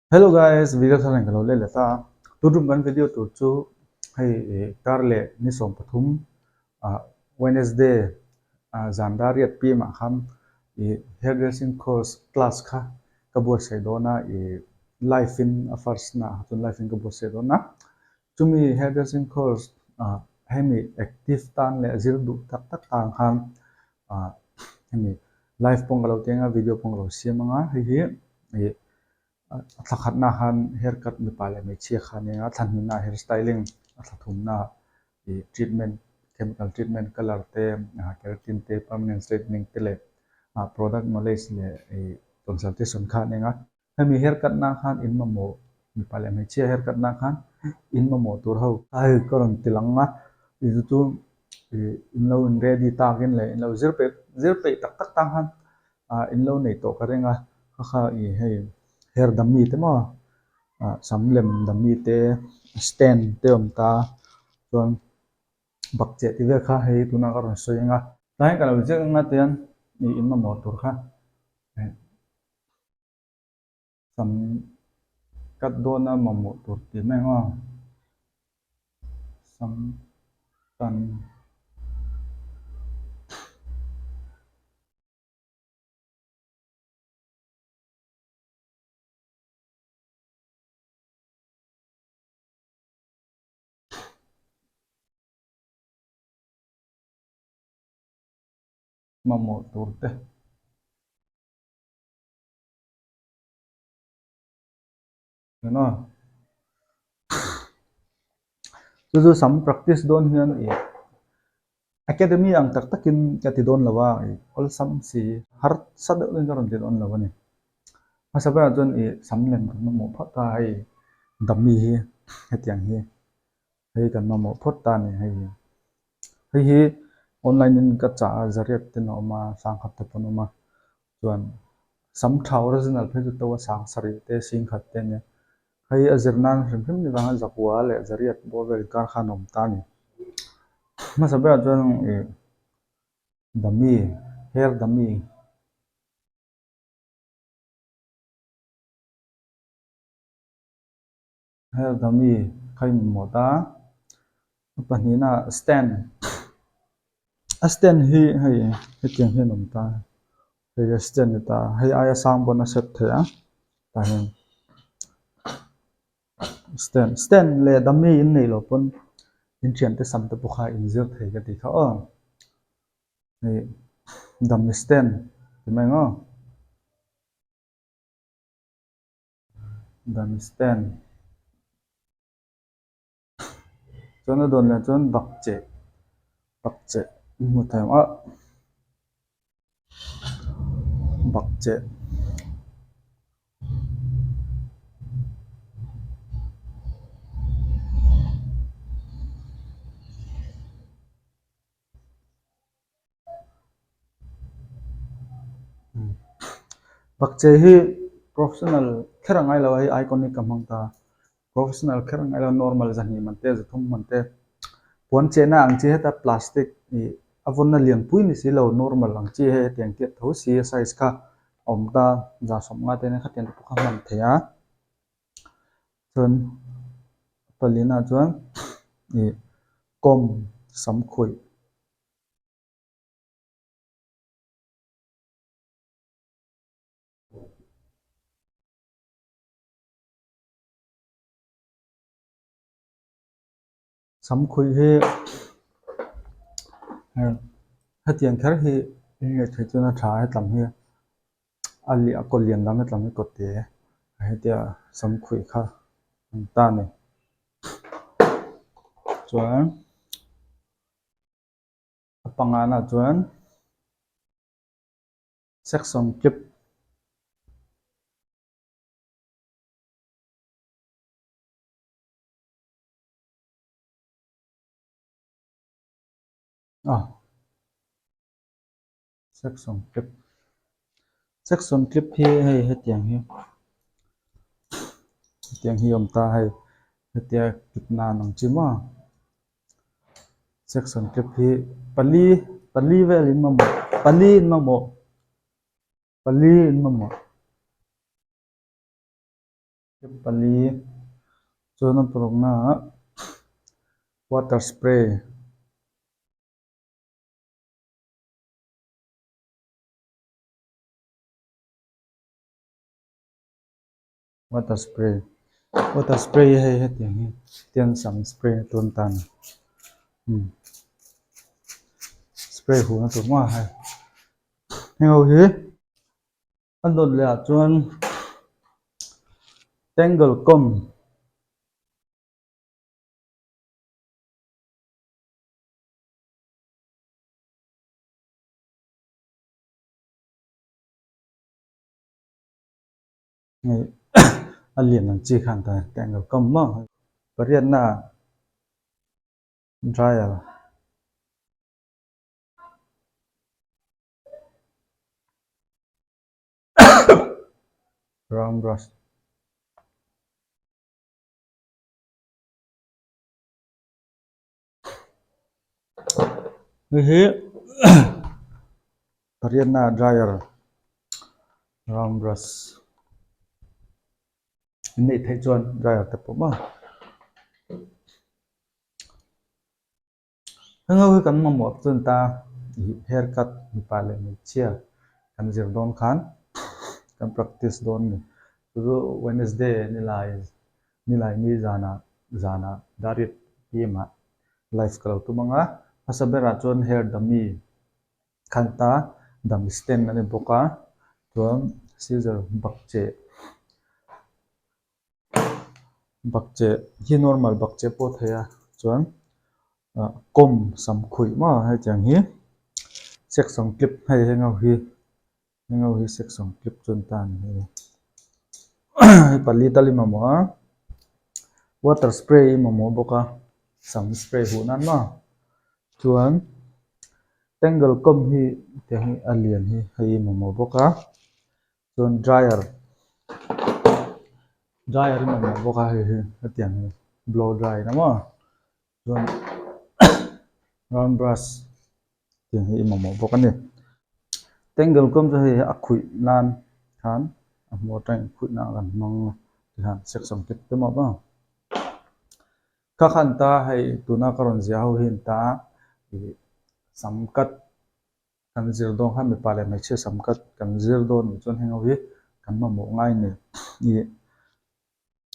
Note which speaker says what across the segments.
Speaker 1: Hello guys, video thar in ka lo let leh ta a. Tun tum kan video tur chu hei kar leh ni 13 ah Wednesday ah zan dar riat pm ah khan ih hairdressing course class kha ka buatsaih dawn a ih live in a first na ah chuan live in ka buatsaih dawn a. Chumi hairdressing course ah hemi active tan leh zir duh tak tak tan khan ah hemi live pawh ka lo ti anga video pawh ka lo siam anga hei hi ih a thla khatna khan hair cut mipa leh hmeichhia kha ania a thla hnihna hair styling a thla thumna ih treatment chemical treatment colour te ah keratin te permanent straightening te leh ah product knowledge leh ih consultation kha a nia. Hemi hair cut na khan in mamawh mipa leh hmeichhia hair cut na khan in mamawh tur ho a hei ka rawn ti lang a ih chu chu ih in lo in ready takin leh in lo zir peih zir peih tak tak tan khan ah in lo nei tawh ka ring a kha kha ih hei hair dummy te maw ah sam lem dummy te stand te awm ta chuan bakcheh tih vel kha hei tunah ka rawn sawi ang a tlai ka lo ziak ang a tian ih in mamawh tur kha. Sam cut dawna mamawh tur tih mai ang aw. Sam tan. Mamawh tur te. Chu chu sam practice dawn hian ih academy ang tak takin ka ti dawn lo a ih awlsam si harsa deuh in ka rawn ti dawn lo a ni. Hmasa berah chuan ih sam lem kan mamawh phawt a hei dummy hi hetiang hi hei kan mamawh phawt ta a ni hei hi. Hei hi online in ka chah a zariat ten a awm a sangkhat te pawn a awm a. Chuan sam tha original phei chu to a sang sarih te sing khat te ania. Hei a zir nan hrim hrim ni vanga zakua leh zariat bawr vel inkar khan a awm ta a ni. Hmasa berah chuan ih dummy hair dummy hair dummy kha in mamawh ta a pahnihna stand a stand hi hei hetiang hian a awm ta hei a stand ni ta hei aia sang pawn a set theih a tah hian stand stand leh dummy in neih loh pawn in thiante sam te pawh kha in zir thei ka tih kha aw hei dummy stand ti mai ang aw. Dummy stand chuan a dawn leh chuan bakcheh bakcheh hmu thei ang a bakcheh. Bakcheh hi professional kher a ngai lo a hei iconic ka hmang ta professional kher a ngai lo normal zahnih man te zathum man te puan chehna ang chi heta plastic ih a vawnna lian pui ni si lo normal ang chi hei hetiang tiat tho si a size kha a awm ta za sawmnga te nen khatiang te pawh kha hman theih a chuan palina chuan ih kawm samkhuih. Samkhuih hi hetiang kher hi ngaihtuah chuan a tha a hetlam hi a liah a kaw lian lam hetlam hi kaw te hetia samkhuih kha an ta a ni chuan. A pangana chuan section clip ah section clip section clip hi hei hetiang hi hetiang hi a awm ta hei hetia clip nan ang chi maw. Section clip hi pali pali vel in mamawh pali in mamawh pali in mamawh. Clip pali chuan a parukna ah water spray. Water spray water spray hi hei hetiang hi tiang sam spray na tur tan umm spray huh na tur maw hei heng ho hi a dawt leh ah chuan tangle comb. Hei a lian ang chi khan ta tangle comb maw pariatna ah dryer. Round brush. Hei hi pariatna dryer round brush in neih theih chuan dryer te pawh maw. Heng ho hi kan mamawh chuan ta ih hair cut mipa leh hmeichhia kan zir dawn khan kan practice dawn a ni. Chu chu Wednesday nilai nilai ni zanah zanah Dariat team ah live ka lo tum ang a, hmasa berah chuan hair dummy khan ta dummy stand a ni bawk a, chuan scissor bakcheh. Bakcheh hi normal bakcheh pawh a thei a chuan ah kawm sam khuih maw hetiang hi section clip hei heng ho hi heng ho hi section clip chuan ta a ni hei hei pali tal i mamawh a water spray i mamawh bawk a sam spray huh nan maw chuan tangle comb hi tiang hi a lian hi hei i mamawh bawk a. Chuan dryer dryer in awm bawk a hei hi hetiang hi blow dry na maw chuan round brush tiang hi i mamawh bawk a ni. Tangle kawm chu hei a khuih nan khan a hmuh atangin khuih nan kan hmang a tikhan section te te mawp a. Kha khan ta hei tuna ka rawn ziah ho hi an ta ih sam cut Kan zir dawn khan mipa leh hmeichhia sam cut kan zir dawn nih chuan heng ho hi kan mamawh ngai a ni. Ih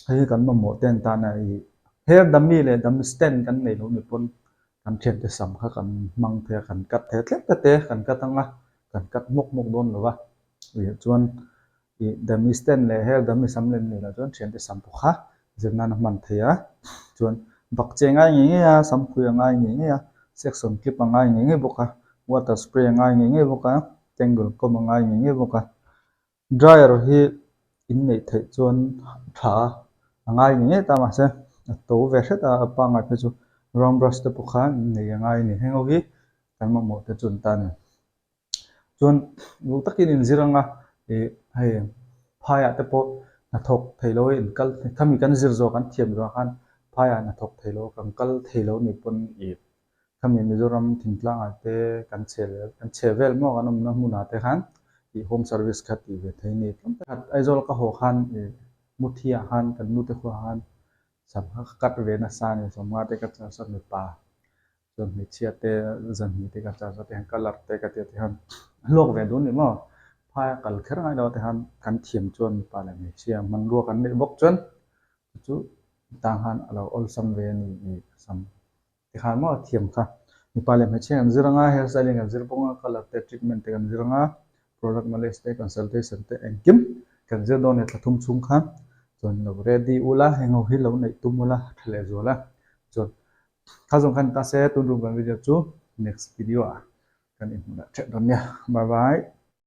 Speaker 1: hei hi kan mamawh te an tan a ih hair dummy leh dummy stand kan nei lo ni pawn kan thiante sam kha kan hmang thei a kan cut thei a tlem te te kan cut ang a kan cut hmawk hmawk dawn lo va ih chuan Ih dummy stand leh hair dummy sam lem nei lah chuan thiante sam pawh kha zir nan a hman thei a, chuan bak che ngai ngei ngei a, sam phui a ngai ngei ngei a, section clip a ngai ngei ngei bawk a, water spray a ngai ngei ngei bawk a, tangle comb a ngai ngei ngei bawk a, dryer hi in neih theih chuan tha a ngai ngei ngei ta mahse a to ve hret a, a pangngai phei chu round brush te pawh kha nei a ngai a ni, heng ho hi kan mamawh te chu an ta a ni. Chuan duh takin inzir ang a, ih hei phaiah te pawh hnathawk thei lo in kal khami kan zir zawh kan thiam zawh khan phaiah hnathawk thei lo kan kal thei lo nih pawn ih khami Mizoram thingtlangah te kan chhe leh kan chhe vel maw kan awmna hmunah te khan ih home service kha tih ve thei a ni. Aizawl ka haw khan ih Muthiah khan kan nute khuaah khan sam kha ka cut ve nasa a ni, sawmnga te ka charge a mipa. Chuan hmeichhia te zan hnih te ka charge a tihian colour te ka ti a tihian hlawk ve dun ni maw phai a kal kher ngai lo a tihian kan thiam chuan mipa leh hmeichhia hmanrua kan neih bawk chuan chu chu tang khan a lo awlsam ve a ni ih sam tikhan maw a thiam kha mipa leh hmeichhia kan zir anga hair styling kan zir bawk a colour te treatment te kan zir anga product knowledge te consultation te engkim kan zir dawn a ni thla thum chhung khan chuan lo ready ula heng ho hi lo neih tum ula tha leh zual a chuan. Kha zawng khan ta se tun rum kan video chu next video ah kan inhmuh leh teuh dawn nia. Bye bye.